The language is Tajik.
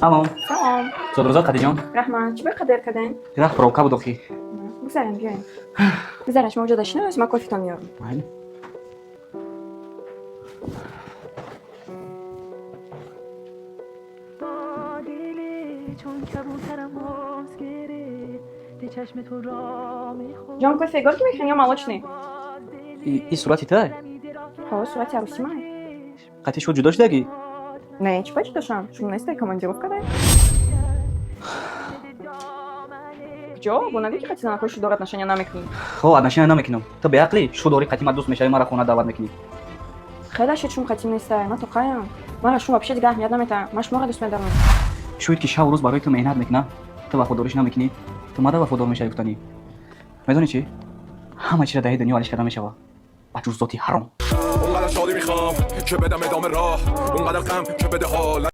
Салом. Салом. Зодрӯзат, Хадиҷон. Раҳмат. Чӣ ба қадр кардем? Рафт, пробка буд охи. Гузарем, биёем. Гузарем, шумо ҷода шино, ман кофетон меорам. Майли. با دل چون کبوترم باز گرفته چشم تو را میخورد. Ҷон, кофе горький мехӯрем ё молочный? И сурати та? Ҳо, сурати арӯси ман. Қати шуд ҷудо шудагӣ? Не, чӣ ба ҷудошам? Шумо нестай, командировка дай. Куҷо? Бо нагӯ, ки қати занакҳои шудор отношения намекунӣ. Хо, отношения намекунам. Ту беақлӣ, шудорӣ, қати ма дӯст мешавӣ, мара хона даъват мекунӣ. Хеле шид, шум қатим нестай. Ман тоқаям. Мара шум вообще дига аҳамият наметаҳам. Ман шуморо дӯст медорам. Шояд, ки шаву рӯз барои ту меҳнат мекунам, ту вафодориш намекунӣ, ту мада вафодор мешавӣ гуфтанӣ. Медонӣ чӣ? Ҳама чиро дар дунё алиш карда мешава, ба ҷуз зоти ҳаром. اونقدر شادی میخوام که بدم ادامه راه، اونقدر غم که بده حال.